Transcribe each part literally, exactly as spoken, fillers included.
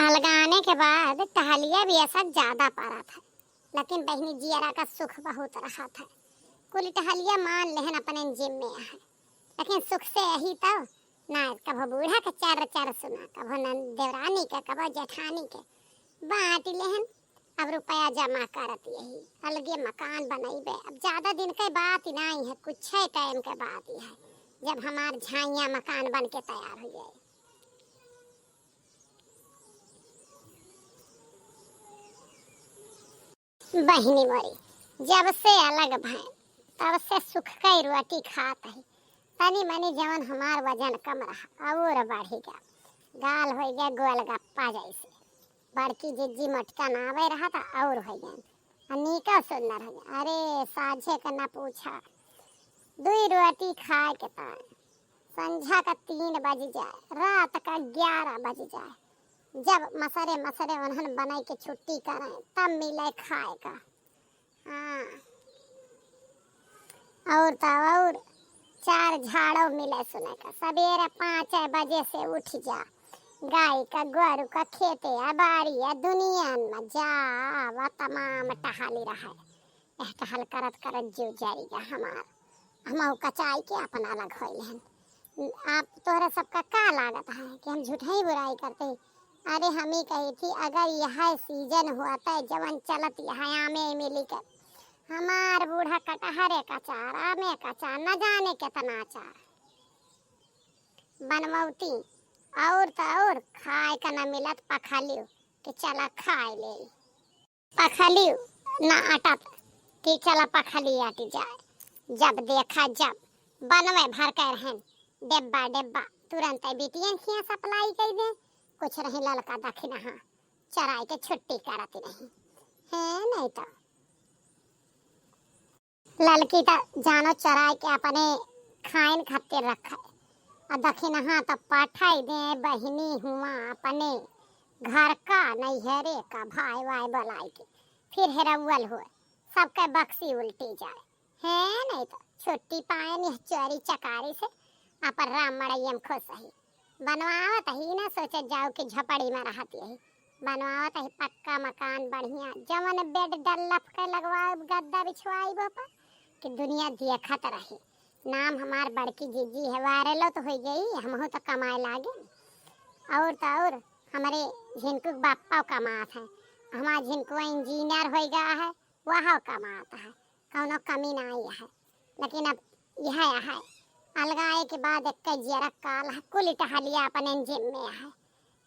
अलगाने के बाद टहलिया भी असक ज्यादा परत है, लेकिन बहिनी जियरा का सुख बहुत रहत है। कुल टहलिया मान लेहन अपने जिम्मे है, लेकिन सुख से यही तब ना कभो बूढ़ा के चर चर सुना, कभो नन देवरानी के, कभो जेठानी के बांट लेहन। अब रुपया जमा करत यही, अलगे मकान बनइबे। अब ज्यादा दिन के बात ही नहीं है, कुछ ही टाइम के बात ही है, जब हमार झाइया मकान बन के तैयार हो जाए। बहिनी मोरी, जब से अलग भएन, तब से सुख कई रोटी खात ही। तनी मनी जवन हमार वजन कम रहा, और बढ़ी गया। गाल होइ गया गोलगप्पा जैसे। बड़की जिज्जी मोटका नावे रहा था, और होइ गए। आ नीका सुंदर हो गया। अरे, साझे के ना पूछा। दुई रोटी खाए के ताए संझा का तीन बज जाए, रात का ग्यारह बज जाए, जब मसरे मसरे उन्हन बनाई के छुट्टी करें, तब मिले खाए का। हाँ, और तो और चार झाड़ो मिले सुने का। सबेरे पाँच बजे से उठ जा, गाय का, गोरू का, खेते आ, बाड़ी आ, दुनिया में जा आवा, तमाम टहाली रहे। यह टहल करत करत जीव जरी गा हमार। हमहू कचाई के अपन अलग होइल हन। आप तोहरा सबका का लागत है कि हम झूठही बुराई करते हैं? अरे, हम ही कही थी, अगर यह सीजन हुआ तो जवन चलत यह आमे इमली के, हमार बूढ़ा कटहरे का अचार, आमे का अचार, न जाने कितना अचार बनवती। और तो और खाए का न मिलत, पखलियो कि चला खाए ले। पखलियो ना अटत कि चला पखली अट जाए। जब देखा जब बनवे भर के रहन, डेब्बा डेब्बा, तुरंत बिटियन खिया सप्लाई कई दे। कुछ रही ललका दखिनहा, चराई के छुट्टी करत नहीं है, नहीं तो ललकी त जानो चराई के अपने खाइन खातिर रखे, आ दखिनहा त पठाई दे बहिनी हुआ अपने घर का, नैहरे का भाई वाई बोलाई के, फिर हेरौवल होए, सबके बक्सी उल्टी जाए। है नहीं तो छुट्टी पाए नहीं चोरी चकारी से, अपन राम मड़ैया में खुश ही। बनवावत ही ना सोचत जाओ कि झपड़ी में रहत यही, बनवावत ही पक्का मकान बढ़िया, जवन बेड डल्लफ के लगवाए, गद्दा बिछवाई वो पर कि दुनिया देखत रही। नाम हमार बड़की जीजी है, वायरलो तो हो गई, हमहू तो कमाए लागे। और तो और हमारे झिनकू के बापा कमात है, हमार झिनकुआ इंजीनियर हो गया है, वह कमात है, कौनो कमी ना आई है। लेकिन अब यह है, अलगाए के बाद एक जियरा काल है, कुल टहलिया अपने जिम्मे है।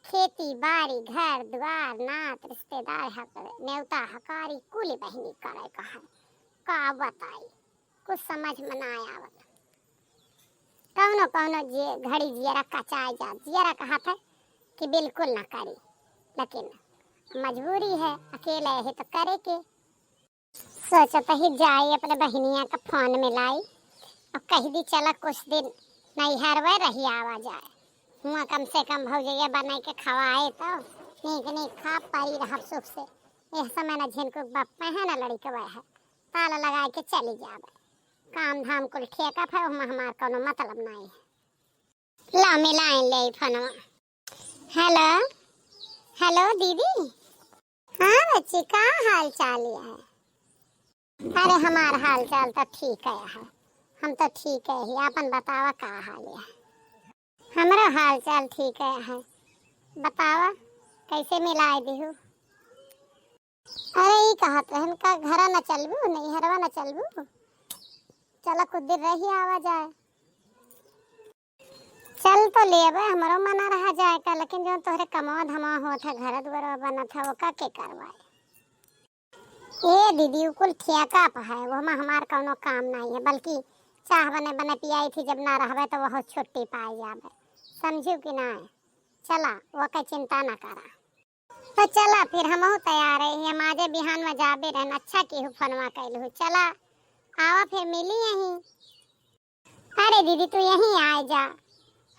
खेती बारी, घर द्वार, नात रिश्तेदार, हक-, नेवता हकारी, कुल बहिनी करे का है। का बताई, कुछ समझ में ना आवत। कौनो कौनो जे घड़ी जियरा कचाए जात, जियरा कहत है कि बिल्कुल ना करी, लेकिन मजबूरी है, अकेले है तो करे के। सोचत ही जाई अपने बहिनिया का फोन मिलाई और कह दी, "चला कुछ दिन नैहरवे रही आवा जाए, हुआ कम से कम भौजैया बनाई के खवाए तो नीक नीक खा पारी रहब सुख से।" यह समय ना झिनकू के बाप है ना लड़िकवा है, ताला लगाए के चली जाबे। काम धाम कुल ठेका पे, ओहमा हमार कौनो मतलब नहीं है। ला मिलाए ले फोनवा। हेलो, हेलो दीदी। हाँ बच्ची, का हाल चाल है? अरे हमार हाल चाल तो ठीक है, है। हम तो ठीक है ही, आपन बतावा का हाल है? हमरो हाल चाल ठीक है, है। बतावा कैसे मिलाए दिहू? अरे ई कहत रहन का घरा न चलबू, नैहरवा न चलबू? चला कुछ दिन रही आवा जाए। चल तो लेबे, हमरो मना रहा जाए का, लेकिन जो तोहरे कमवा धमवा होत है, घर दुआरवा बनत है, ओका के करवाए? ए दीदी, उ कुल ठेका पे है, ओहमा हमार कौनो काम नहीं है, बल्कि चाह बने बने पियाई थी, जब ना रहबे तो वह छुट्टी पाए जाबे, समझू कि ना? चला, ओके चिंता ना करा। तो चला फिर, हमहू तैयार है, हम आजे बिहान में जाबे रहन। अच्छा किहू फोनवा कैलहू, चला आवा फिर मिली यहीं। अरे दीदी, तू यहीं आए जा,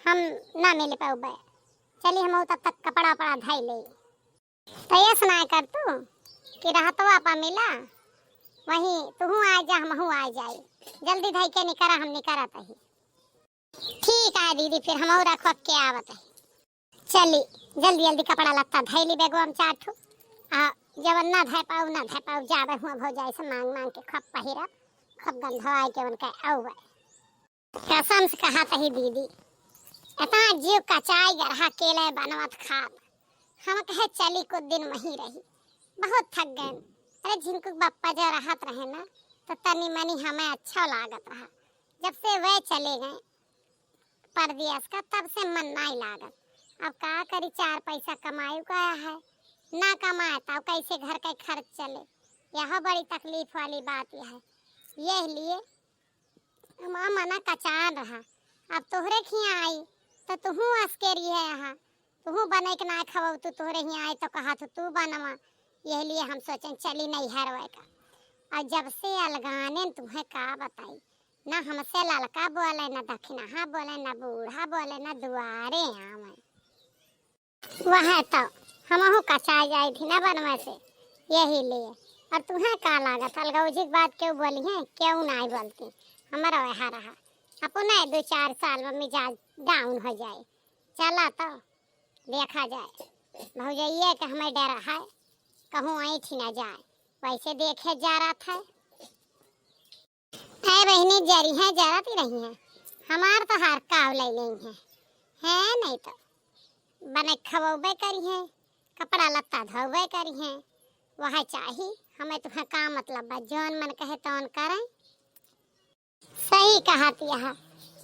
हम ना मिल पउबे। चली, हमहू तब तक कपड़ा उपड़ा धई ले। तो यस ना कर तू कि रहतवा पा मिला, वहीं तूहू आए जा, हमहू आए जाई। जल्दी धई के निकरा, हम निकरत ही। ठीक है दीदी, फिर हमहू रखवा के आवत है। चली, जल्दी जल्दी कपड़ा लत्ता धइली बेगवा में चार ठो। आ जवन ना धइ पाऊ, ना धइ पाऊ, जाबे हुआ भौजाई से मांग मांग के खूब पहिरब, खूब गंधवाई के उनका अउबे। कसम से कहत ही दीदी, इतना जीव कचाई गरहा अकेले बनवत खात। हम कहे चली कुछ दिन वहीं रही, बहुत थक गए। अरे झिनकू के बप्पा जो रहत रहे ना, तो तनी मनी हमें अच्छा लागत रहा। जब से वे चले गए परदेस का, तब से मन नाई लागत। अब का करी, चार पैसा कमाई का है, ना कमाए तो कैसे घर का खर्च चले, यह बड़ी तकलीफ वाली बात यह है। यह लिए हमार मना कचान रहा। अब तोहरे खिया आई, तो तुहू असकेरी है यहाँ। तुहू बने के ना खवऊ, तू तोहरे हिया आई, तो कहा तू, तू बनवा। यही लिए हम सोचें, चली नैहर वै का। और जब से अलगाने न, तुम्हें का बताई, ना हमसे ललका बोले, ना दखिनहा बोले, ना बूढ़ा बोले, ना दुआरे आवे। वह तो हमहू कचा जाई थी ना बनवे से, यही लिए। और तुम्हें का लागत, अलगौजी के बात क्यों बोली है, क्यों नाई बोलती? हमारा वह रहा, अपने दो चार साल में मिजाज डाउन हो जाए। चला तो देखा जाए, भौजैया के हमें डर है, कहूँ ऐंठ ना जाए, वैसे देखे जा रहा था। ए बहिनी, जरी है, जरत ही रही है। हमार तो हर काव ले लेई है, है नहीं तो बने खवौबे करी है, कपड़ा लत्ता धोबे करी है। वह चाही हमें, तुम्हें का मतलब बा, जौन मन कहे तौन करें। सही कहत यह,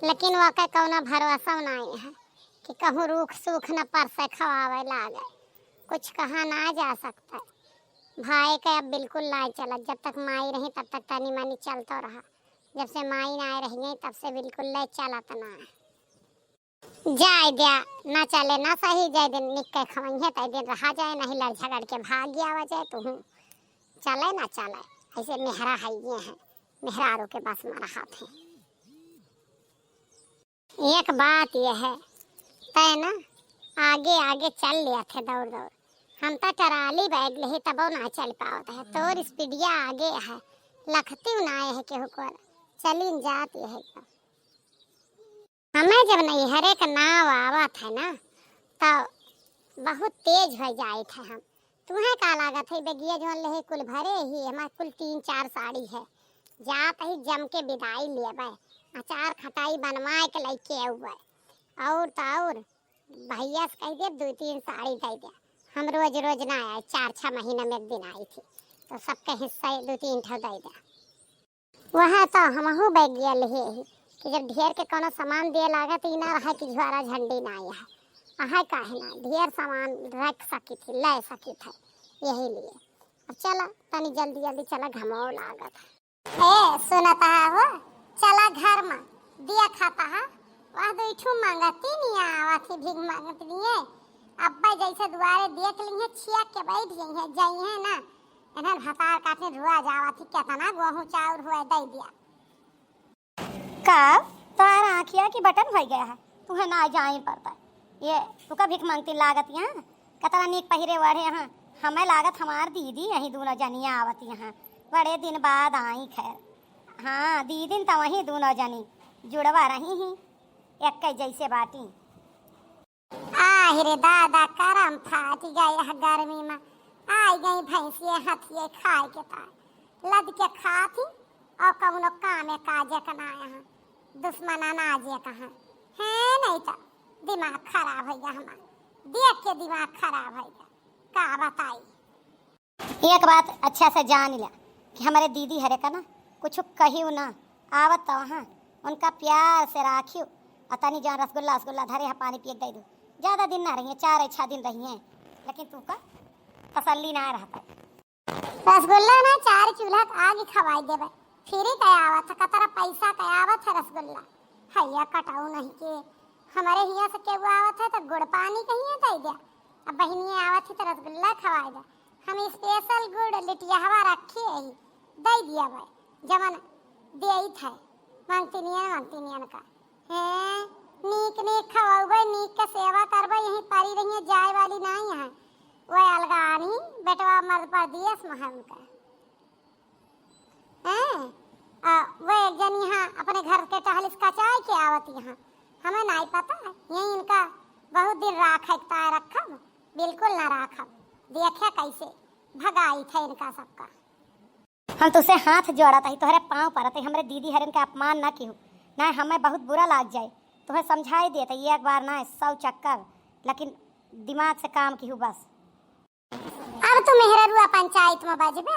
लेकिन वह के कौनो भरोसा नाई है कि कहूँ रूख सूख न परसे खवावे लागे। कुछ कहा ना जा सकता। भाई के अब बिल्कुल ना चलत, जब तक माई रही तब तक तनी मनी चलतो रहा, जब से माई ना रही गई तब से बिल्कुल ले चलत ना। जाए द्या, ना चले ना सही, जाए दिन निक के खवइहे, तय दिन रहा जाए, नहीं लड़ झगड़ के भाग गया जाए तुहूँ। चले ना चले, ऐसे मेहरा है ये है, मेहरारू के बस में रहत है। एक बात ये है, तय ना आगे आगे चल लिया थे दौड़ दौड़, हम तो ट्राली बैग ले तबो ना चल पावत है, तोर स्पीडिया आगे है, लखती ना है केहू को, चलिन जात ये है तो। हमें जब नैहरे का नाव आवत है ना, तो बहुत तेज हो जाइत है हम। तुम्हें का लागत है, बेगिया जौन लेहे कुल भरे ही, हमारे कुल तीन चार साड़ी है। जात ही जम के विदाई लेबे, अचार खटाई बनवाए के लेके अउबे। और तो और, भैया से कह दे, दो तीन साड़ी दे दे। हम रोज रोज ना आए, चार छह महीना में एक दिन आई थी, तो सबके हिस्सा दो तीन ठो दे दे। वह तो हमहू बैगिया लिहे ही कि जब ढेर के कोनो सामान दिए लागे, तो ई ना रहे कि झोरा झंडी ना आया है। अहे काहे ना, ढेर सामान रख सकी थी, ले सकी थे, यही लिए। अब चला, तनी जल्दी जल्दी चला, घमाओ लागत है। ए, सुनत है हो, चला घर में, दिया खाता है, वह दो इठू मांगती नहीं आवत ही, भीख मांगती नहीं है। अब्बे जैसे दुआरे देख ली है, छिया के बैठ गई है, जाई है ना, इन्हन भतार काटे रुआ जावत ही, केतना गोहूँ चाउर हुए दे दिया। का तोहार आँखिया की बटन होइ गया है, तुहे ना जाए पड़ता। ये तुका भीख मांगती लागत यहाँ, कतरा नीक पहिरे ओढ़े यहाँ, हमें लागत हमार दीदी यही दूनो जनिया आवत यहाँ, बड़े दिन बाद आई। खैर, हाँ, दीदी न तो वही दूनो जनी जुड़वा रही ही, एक जैसे बाटी। आहि रे दादा, करम फाटि गए ह गर्मी मा। आइ गई भैंसिए हथिए खाए के ताय। लद के खात ही और कउनो कामे काजे क ना यहाँ। दुश्मन अनाजे कहाँ। हैं नहीं तो दिमाग खराब होइ गया हमार। देख के दिमाग खराब होइ गया। का बताई। एक बात अच्छा से जान ल्या कि हमरे दीदी हरे का ना कुछ कहियो ना, आवत तो वहाँ उनका प्यार से राखियो। और तनी जौन रसगुल्ला, रसगुल्ला धरे है, पानी पिए के दे दो। ज्यादा दिन ना रहिए, चार या छह दिन रहिए, लेकिन तू का तसल्ली ना रहता। रसगुल्ला ना, चार चूल्हा के आग खवाई देबे। फ्री का आवत है, कतरा पैसा का आवत है रसगुल्ला। हैया कटाऊ नहीं के, हमरे हिया से केहू आवत है तो गुड़ पानी कहिए दे दे। अब बहिनिया आवत है तो रसगुल्ला खवाई दे। हम स्पेशल गुड़ लिटियावा रखे ही, दे दिया भाई, जवन देइत है मंगतिनियन मंगतिनियन का। हैं, नीक नीक खवौबे, नीक के सेवा करबे, यहीं परी रहिए, जाए वाली नहीं है। वो अलगानी बेटवा मर्द परदेस में है उनका। हैं, आ, वो एक जन यहाँ अपने घर के टहलिस कचाई के आवत यहाँ, हमें नहीं पता है, यहीं इनका बहुत दिन राखे के ताय रखब, बिल्कुल ना राखब। देखे कैसे भगाई थे इनका सबका। हम तुसे हाथ जोड़त हई, तोहरे पाँव परत हई, हमरे दीदी हरिन के अपमान ना किहू, ना हमें बहुत बुरा लाग जाए। तोहे समझाई देत हई, एक बार ना सौ चक्कर, लेकिन दिमाग से काम किहू बस। अब तू मेहररुआ पंचायत में बजबे,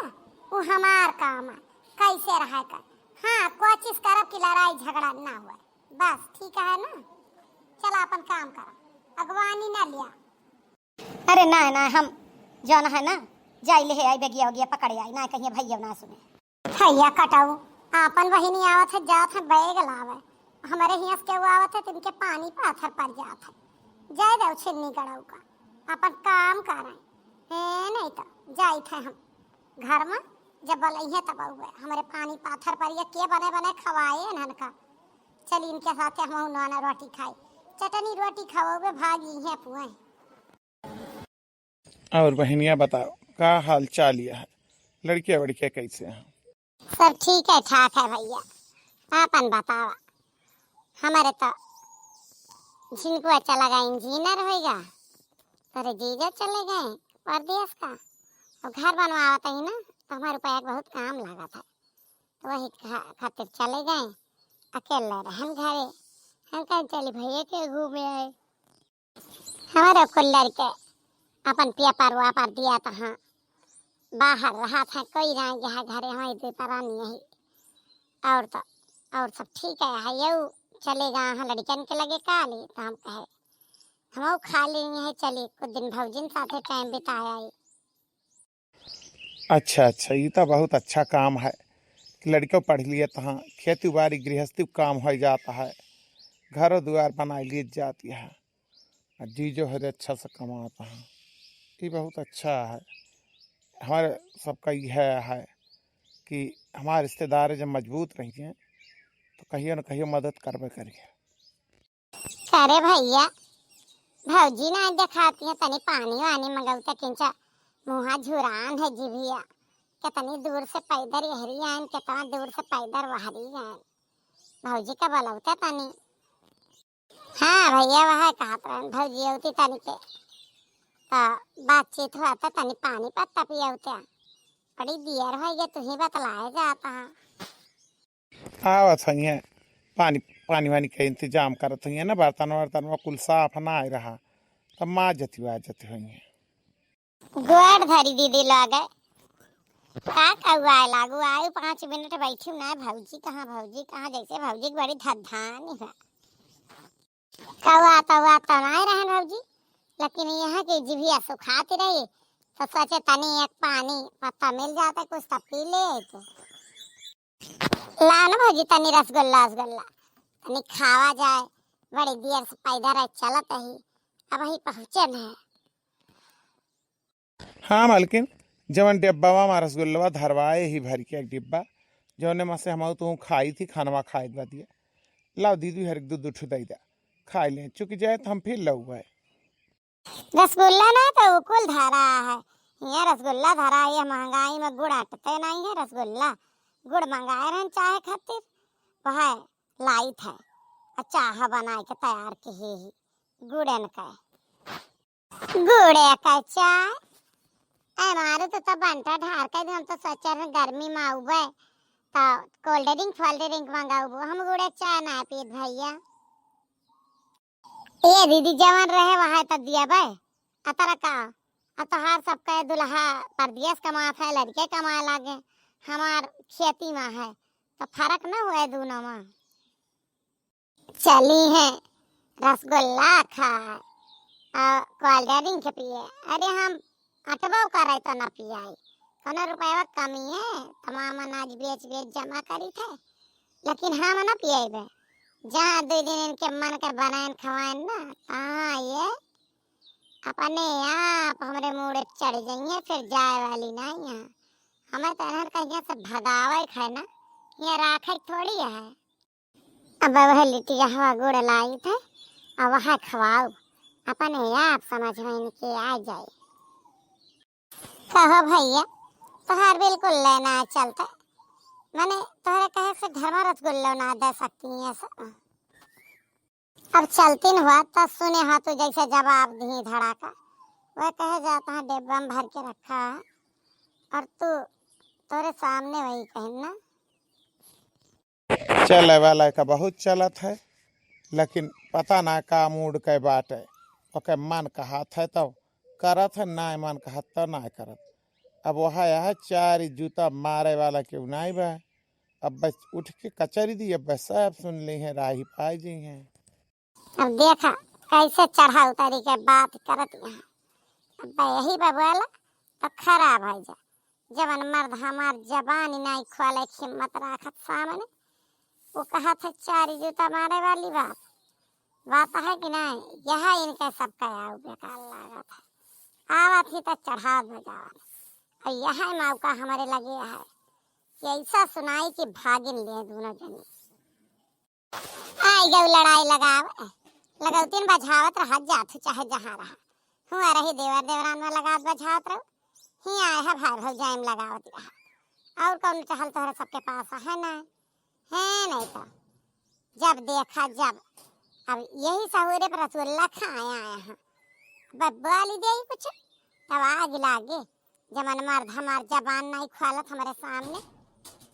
उ हमार काम है, कैसे रहे कर। हाँ, कोशिश करब कि लड़ाई झगड़ा ना हुए, बस ठीक है ना। चला अपन काम करा, अगवानी ना लिया। अरे ना ना, हम जौन है ना, जाई ले आई बेगिया उगिया पकड़े आई, ना कहिए भैया ना सुने। भैया कटाऊ, आपन बहिनी आवत है, जात है बैग लावे, हमरे हियाँ से केहू आवत है, तिनके पानी पाथर पड़ जात है। जाए दो छिन्नी गड़ऊ का, अपन काम करें। हे नहीं तो जाइत है हम घर में, जब बोलइहे तब अउबे। हमरे पानी पाथर पर ये के बने बने खवाए इन्हन का। चली इनके साथे हम नोना रोटी खाई, चटनी रोटी खवाओगे, भागी हैं पुए। और बहिनिया बताओ, का हाल चाल यह है? लड़किया वड़किया कैसे हैं? सब ठीक है ठाक है भैया, आपन बतावा। हमारे तो झिनकुआ चला गया इंजीनियर होइगा, तोरे जीजा चले गए परदेस का, और घर बनवावत ही ना, तो हमारे रुपया के बहुत काम लागत है, तो वही खा-, खातिर चले गए, अकेले रहन घरे। हम कहे चली भैया के घूमे आए। हमारे कुल लड़के अपन पेपर वापर दिया तो हाँ, बाहर रहा था, कोई ना यहाँ घरे, हमारी दो परानी यही। और तो, और सब ठीक है, है यू चले गए हैं लड़कन के लगे काली, तो हम कहे हम खाली नहीं है, चली कुछ दिन भौजिन साथे टाइम बिताया आई। अच्छा अच्छा, ये तो बहुत अच्छा काम है कि लड़के पढ़ लिए तो हाँ, खेती बाड़ी गृहस्थी काम हो जाता है, घरों द्वार बना लिए जाती है। आ जीजो हरे अच्छा से कमात हैं, ई बहुत अच्छा है। हमारे सबका यह है कि हमारे रिश्तेदार जब मजबूत रहिए तो कहियो न कहियो मदद करबे करिए। अरे भैया, भौजी ना देखाती है, तनी पानी वानी मंगौते किंचा मुँहा झुरान है जिभिया, कितनी दूर से पैदल यहरी आयन, कितना दूर से पैदल वहरी आयन, भौजी का बोलौते तनी। हाँ भैया, वह कहत रहन भौजी अउती तनिके, त बातचीत हुआ त तनी पानी पत्ता पियौते। बड़ी दियर होइ गए, तुही बतलाए जाता है। आवत होइहैं, पानी, पानी वानी के इंतजाम करत होइहैं ना, बर्तन वर्तन में कुल साफ ना आए रहा, तब माँ जती वा जती होइहैं। गोड़ धरी दीदी लागे। का कौआए लागू, आयु पाँच मिनट बैठी ना, भौजी कहाँ, भौजी कहाँ, जैसे भौजी के बड़ी धधानी है। कौआ तौआ तो नाय रहन भौजी, लेकिन यहाँ के जिभिया सुखाती रही, तो सोचे तनी एक पानी पत्ता मिल जाता, कुछ तो पी ले तो। ला ना भौजी, तनी रसगुल्ला, रसगुल्ला, तनी खावा जाए, बड़ी देर से पैदल रह चलत ही, अब ही पहुँचे न है। हाँ मालकिन, जवन डिब्बावा मा रसगुल्लवा धरवाए ही भर के एक डिब्बा, जौने मा से हम तू खाई थी खानवा खाए के बाद ये। लाओ दीदी, हर एक दू दू ठो दे दा, खाए ले, चुकी जाए तो हम फिर लौबे। रसगुल्ला ना तो कुल धरा है, ये रसगुल्ला धरा है, ये महंगाई में गुड़ अटते नहीं है, रसगुल्ला गुड़ मंगाए रहन चाहे खातिर, वह लाइत है, और चाह बनाए के तैयार के ही, ही गुड़न का। गुड़े का चाय? ऐ मारू तो, तो बंटा ढार के दे, हम तो सोचे रहे गर्मी में आउबे, तो cold drink, fold drink मंगाउबो, हम गुड़े चाय ना पीत भैया। ए दीदी, जवन रहे वह तो दिया बे, अतरा का, आ तोहार सबके दुल्हा परदेस कमात है, लड़के कमाए लागे, हमार खेती में है, तो फर्क न हुए दोनों में। चली हैं रसगुल्ला खाए और cold drink पिए। अरे हम अटबो करे तो न पियाई, कौनो रुपया कमी है, तमाम अनाज बेच बेच जमा करी थे, लेकिन हम न पिएबे। जहाँ दो दिन इनके मन के बनाएन खवाएन ना, तहाँ ये अपने आप हमरे मूड़े चढ़ जाइए, फिर जाए वाली नहीं है। हमें तो इन्हन कहिया से भगावे के है ना, ये राखे के थोड़ी है। अब वह लिट्टी हवा गुड़ लाई थे, अब वह खवाओ, अपने आप समझ में इनके आ जाए। कहो भैया, तोहार बिल्कुल लेना चलता, मने तोहरे कहे से घर में रसगुल्लो ना दे सकती है सब। अब चलतीन हुआ त सुने हा तू जैसे जवाब दी धड़ाका। वह कहे जाता है, "डिब्बा में भर के रखा है।" और तू तोरे सामने वही कहन ना। चले वाला का बहुत चलत है, लेकिन पता ना का मूड के बाटे। ओके मन कहत है तो करत है, ना मन कहत तो ना करत। अब वह यह चार जूता मारे वाला केहू नाई बा। अब बस उठ के कचरी दी, अब बस सब सुन ली हैं, राही पाई जी हैं। अब देखा कैसे चढ़ा उतारी के बात करत यहाँ। अब यही बा बोला तो खराब है जा। जवन मर्द हमार जबान नाई खोले के हिम्मत राखत सामने, वो कहत है चार जूता मारे वाली बात। बात है कि नहीं? यह इनके सबका आऊ बेकार लागत है। आवत ही तो चढ़ावत बजावत। और यह मौका हमारे लगे है कि ऐसा सुनाई कि भागिन ले दोनों जने। आई गऊ लड़ाई लगाव, लगौतीन बझावत रहा, जात चाहे जहाँ रहा। हुआ रही देवर देवरान में लगावत बझावत रहू, ही आए है भाई भौजाई में लगावत रहा। और कौन टहल तोहरे सबके पास है ना? है नहीं तो जब देखा जब, अब यही सहूरे पर रसगुल्ला खाए आए हैं। अब बोली दे कुछ, तब आग लागे। जवन मर्द हमार जबान नहीं खोलत हमरे सामने,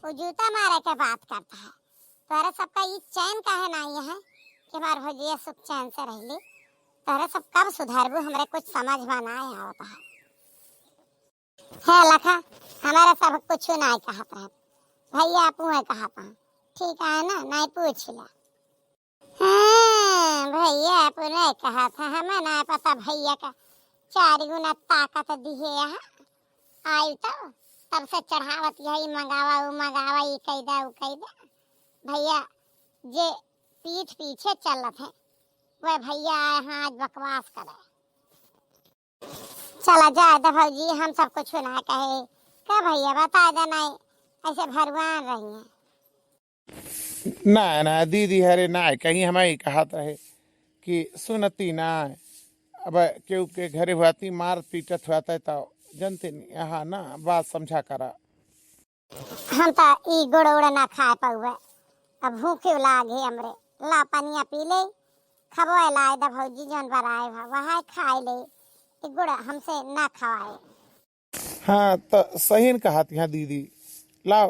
वो जूता मारे के बात करता है। तोहरे सबका ई चैन काहे नहीं है कि हमार भौजिया सुख चैन से रहली? तोहरे सब कब सुधरबू, हमरे कुछ समझ में नहीं आवत है। हे लखा, हमारे सब कुछ नहीं कहत रहे, भैया अपू है कहत है, ठीक है ना, नहीं पूछ ला। हाँ, भैया अपने कहा था, हमें ना पता भैया का चार गुना ताकत दिहे यहाँ। आई तो तब से चढ़ावत यही मंगावा, उ मंगावा, ई कई दे, उ कई दे। भैया जे पीठ पीछे चलत है, वह भैया आए हैं आज बकवास करे। चला जाए द भौजी, हम सब कुछ ना कहे। का भैया बता दे नहीं, ऐसे भरुआन रही हैं। ना, ना, दीदी, हरे ना, कहीं हमें ही कहत रहे कि सुनती ना, अब केहू के घरे हुआती, मार पीटत हुआता, तो जनते नहीं, यहाँ ना, बात समझा करा। हम तो ई गुड़ उड़ ना खाए पाउबे, अब भूखे लाग है हमरे। ला पनिया पी ले, खबो लाए द भौजी, जौन बनाए भा, वहाँ खाए ले, ई गुड़ हमसे ना खवाए। हाँ, त सही न कहत हैं दीदी। लाओ,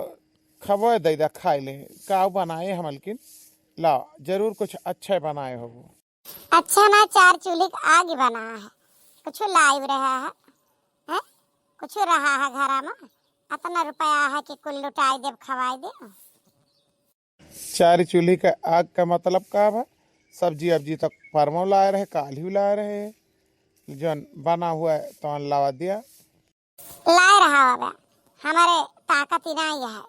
खबो दे दा खाए ले। का बनाए ह मलकिन? लाओ, जरूर कुछ अच्छा बनाए होबो। अच्छा ना, चार चूल्ही के आग बना है, कुछ लाइव रहा है, हैं? कुछ रहा है घरा में? अतना रुपया है कि कुल लुटाई देब, खवाई देब। चार चूल्ही के आग का मतलब का बा? सब्जी अब्जी तो परमो लाए रहे, काल्हियो लाए रहे, जौन बना हुआ है तौन लावा दिया। लाए रहा बाबा, हमारे ताकत ही नहीं है।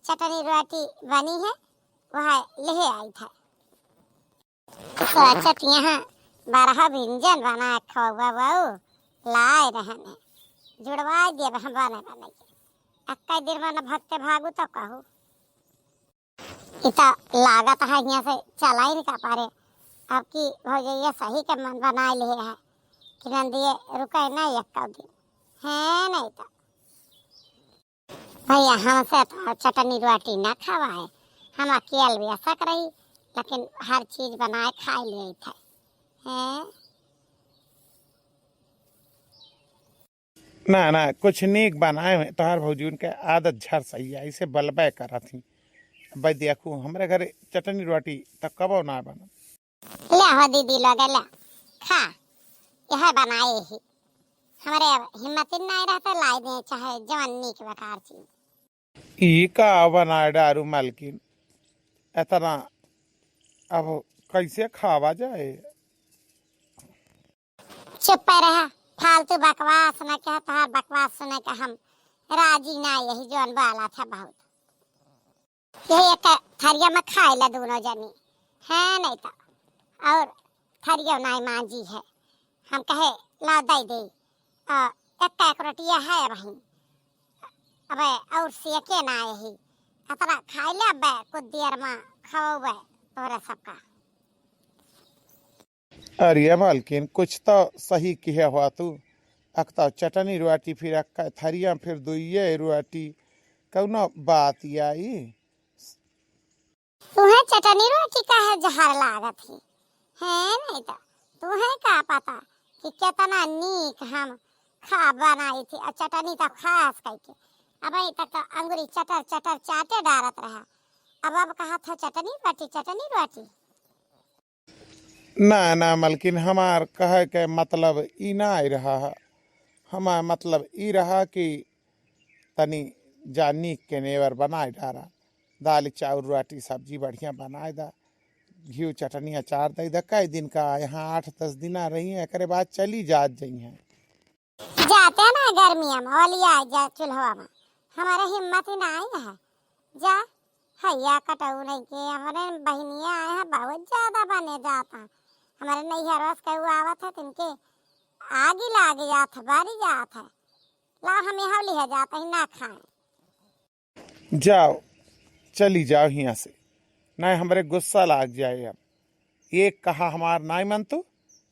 चटनी रोटी बनी है, वह लेहे आई था। सोचत यहाँ बरहा व्यंजन बना खौबा बहू, लाए रहने, जुड़वाए दिए बहन बने बने के। अक्का दिन मन भक्ते भागू तो कहू। इ त लागत है हियाँ से चला ही नहीं का पारे। अब की भौजैया सही के मन बनाए लिए है कि नंदिये रुके नहीं एक दिन, है नहीं तो। भैया, हमसे तो चटनी रोटी ना खवाए, हम अकेल भी असक रही, लेकिन हर चीज बनाए खाए लिए थे। हैं? ना, ना, कुछ नीक बनाए हुए, तोहार भौजी उनके आदत झर सही है, ऐसे बलबे करत ही। अब देखू, हमरे घरे चटनी रोटी त कबो ना बना। ले हो दीदी लोग, ले, खा, यह बनाए ही। हमरे अब हिम्मत ही नहीं रहता, लाई दे चाहे जवन नीक बेकार चीज। ई का बनाए डारू मलकिन, इतना अब कैसे खावा जाए? चुप रहा, फालतू बकवास न कह, तोहार बकवास सुने के हम राजी ना यही जौन बाला था बहुत। यही एक थरिया में खाए ला दोनों जनी, है नहीं तो। और थरियो नाई मांजी है, हम कहे ला दे दे। आ, एक एक रोटिया है वहीं, अबे और सेके ना यही, अतरा खाए ले अबे कुछ देर में खवाबे तोहरे सबका। अरे मालकिन, कुछ तो सही किहे हुआ तू। अक तो चटनी रोटी, फिर अक्का थरिया, फिर दुइये रोटी, कौनो बात आई? तुहे चटनी रोटी काहे जहर लागत ही? है नहीं तो, तुहे का पता कि केतना नीक हम खा बनाई थी, और चटनी तो खास कइके। अबहीं तक तो अंगुरी चटर चटर चाटे डारत रहा, अब, अब कहत ह चटनी रोटी, चटनी रोटी। ना, ना मलकिन, हमार कहे के मतलब ई नाहीं रहा है। हमार मतलब ई रहा कि तनी जा नीक के नेवर बनाए डारा, दाल, चाउर, रोटी, सब्जी बढ़िया बनाए दा, घिउ, चटनी, अचार दे दा। कई दिन का यहाँ आठ दस दिना रही हैं, एकरे बाद चली जात जइहैं। जाते ना गर्मिया में ओलिया जा चूल्हवा में, हमारे हिम्मत ही ना आई है। जा, हैया कटऊ नहीं के, हमारे बहिनिया आए हैं, बहुत ज्यादा बने जाता। हमारे नैहरवा से केहू आवत है, तिनके आगी लाग जात है, बरी जात है। ला, हम यहाँ लिहे जाते हैं, ना खाएं। जाओ, चली जाओ हियाँ से, नहीं हमरे गुस्सा लाग जाए। अब एक कहा हमार नाई मन तू,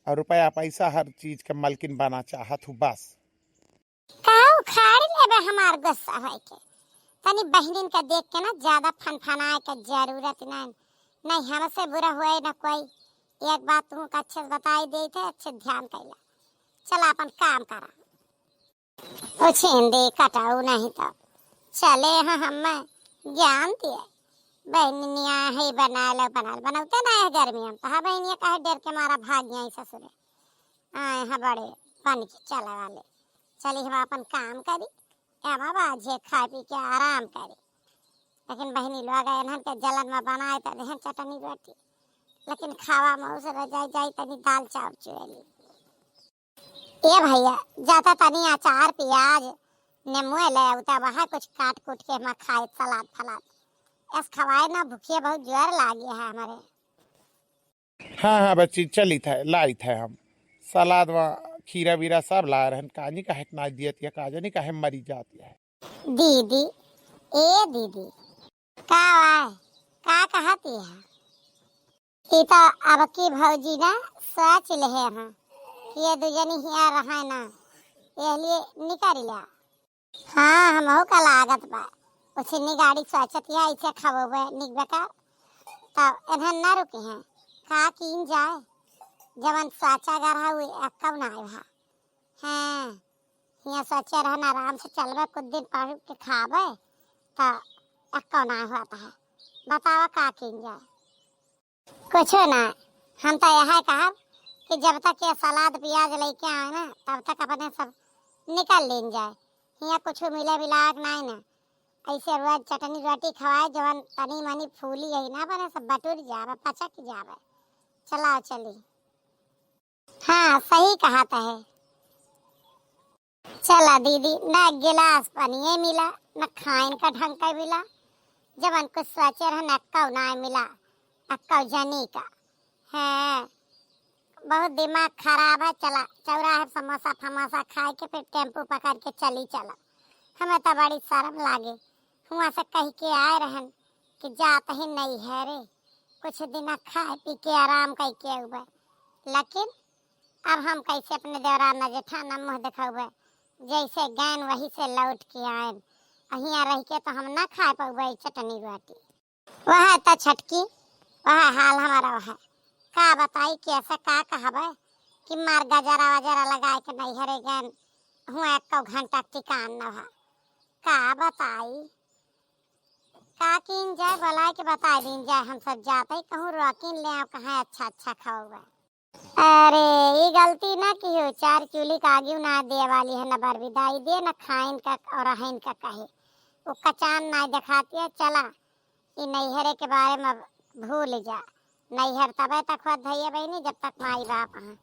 और रुपया पैसा हर चीज के मलकिन बना चाहत हूँ बस। का उखाड़ लेबे हमार गुस्सा होए के? तनी बहिनिन के देख के ना ज्यादा फनफनाए के जरूरत नहीं, नहीं हमसे बुरा हुए ना कोई। एक बात तुमको अच्छे से बताई देई थे, अच्छे ध्यान कैला। चला अपन काम करा। उछिंदी कटाऊ नहीं तो चले हैं हम ज्ञान दिए। बहनिया है बना लो, बना लो, बनौते ना है गर्मी हम तो। हाँ बहनिया कहे डर के मारा भाग गई ससुरे। आए हैं बड़े बन के चले वाले। चली हम अपन काम करी, एमा बाझे खाए पी के आराम करी। लेकिन बहनी लोग इन्हन के जलन में बनाए तो देहन चटनी रोटी, लेकिन खावा में उस रजाई जाई तनी दाल चाउर चुएली। ए भैया, जाता तनी अचार, प्याज, नेमुए ले आवता, वहाँ कुछ काट कूट के हम खाए, सलाद फलाद। ऐस खवाए ना, भूखिया बहुत जोर लागी है हमारे। हाँ, हाँ बच्ची, चलित है, लाइत है हम। सलाद वा, खीरा वीरा सब लाए रहन, काजी काहे के ना दियत या, काजनी काहे मरी जात है। दीदी, ए दीदी, का वा, का कहत है? ई तो अब की भौजी ना सोच लेहे हैं कि ये दू जनी हिया रहे ना, ये लिए निकल लिया। हाँ, हमहू का लागत बा, उछिन्नी गाड़ी सोचत है, ऐसे खबोबे निक बेकार, तब इन्हन ना रुकी हैं, का कीन जाए, जवन सोचा गर है, उ एक्कौ ना आए है। हाँ, हिया सोचे रहन आराम से चलबे, कुछ दिन पढ़ के खाबे, त एक्कौ ना होत है। बतावा का कीन जाए? कुछो ना, हम तो यह कहब कि जब तक ये सलाद प्याज लेके आए ना, तब तक अपने सब निकल लीन जाए। हिया कुछो मिले मिलावक नाई ना, ऐसे रोज चटनी रोटी खवाए, जवन तनी मनी फूली यही ना बने, सब बटुर जावे, पचक जावे। चलाओ चली। हाँ, सही कहत है। चला दीदी, न गिलास पनिये मिला, न खाइन का ढंग का मिला। जवन कुछ सोचे रहन, अक्कौ ना मिला, अक्कौ जनी का। हैं, बहुत दिमाग खराब है। चला, चौराहे समोसा फमोसा खाए के फिर टेम्पू पकड़ के चली चला। हमें तो बड़ी शर्म लागे। हुआ से कह के आए रहन कि जात ही नहीं है रे, कुछ दिन खाए पी के आराम करके अउबे। लेकिन अब हम कैसे अपने देवराना जेठाना मुँह देखउबे? जैसे गैन वही से लौट के आएन। अहिया रह के तो हम ना खाए पउबे चटनी रोटी। वह तो छटकी, वह हाल हमारा वह। का बताई, कैसे का कहबे कि मार गजरा वजरा लगाए के नैहरे गैन, हुआ एको घंटा टिकान न हुआ। का बताई, का कीन जाए, बोलाए के बताए दीन जाए, हम सब जाते ही कहूँ रोकिन ले आओ, कहाँ अच्छा अच्छा खाओगे। अरे, ई गलती ना किहो, चार चूल्ही का आगी ना दे वाली है, ना बरबिदाई दे, ना खाइन का और रहइन का कहे। वो कचान ना दिखाती है, चला, ई नैहरे के बारे में भूल जा। नैहर तबे तक होत भैया बहनी, जब तक माई बाप हैं,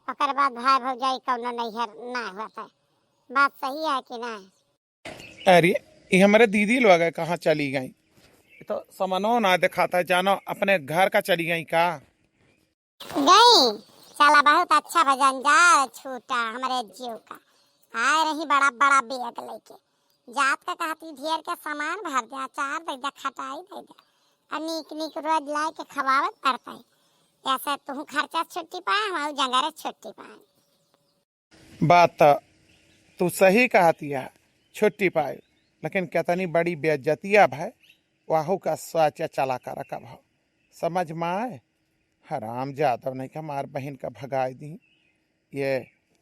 ओकर बाद भाई भौजाई कौनो नैहर ना होत है। बात सही है कि ना? अरे, ये हमारे दीदी लोग है, कहाँ चली गई? ये तो समनो ना दिखाता है, जानो अपने घर का चली गई का? गई? चला, बहुत अच्छा भजन जा छूटा हमरे जीव का। आए रही बड़ा बड़ा बैग लेके, जात का कहती ढेर के सामान भर दे, अचार दे दे, खटाई दे दे, और नीक नीक रोज लाए के खवावे पड़ता है। ऐसे तू खर्चा छुट्टी पाए, हम जंगरे छुट्टी पाए। बात त तू सही कहतिया, छुट्टी पाए, लेकिन कितनी बड़ी बेइज्जतिया भय, वाहू का सोचे चला कर कब हो, समझ में आए? हराम जादव नहीं का हमार बहिन का भगाए दी। ये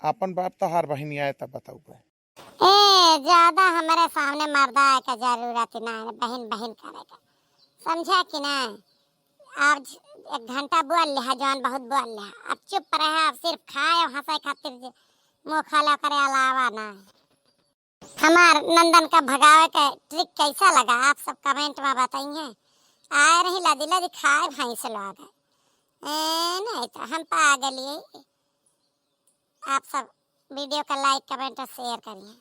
आपन बाप तोहार बहिन आए तब बताऊ बे। ए, ज्यादा हमरे सामने मर्दा आए का जरूरत ना है, बहिन बहिन करे का, समझा कि ना? आज एक घंटा बोल लिहा, जौन बहुत बोल लिहा, अब चुप रहा, अब सिर्फ खाए और हंसे खातिर जे मुंह खोले करे अलावा ना। हमार नंदन का भगावे के ट्रिक कैसा लगा, आप सब कमेंट में बताइए। आए रही लदी लदी खाए भैंस लोग, ए, नहीं तो हम पागल ही। आप सब वीडियो का लाइक, कमेंट और शेयर करिए।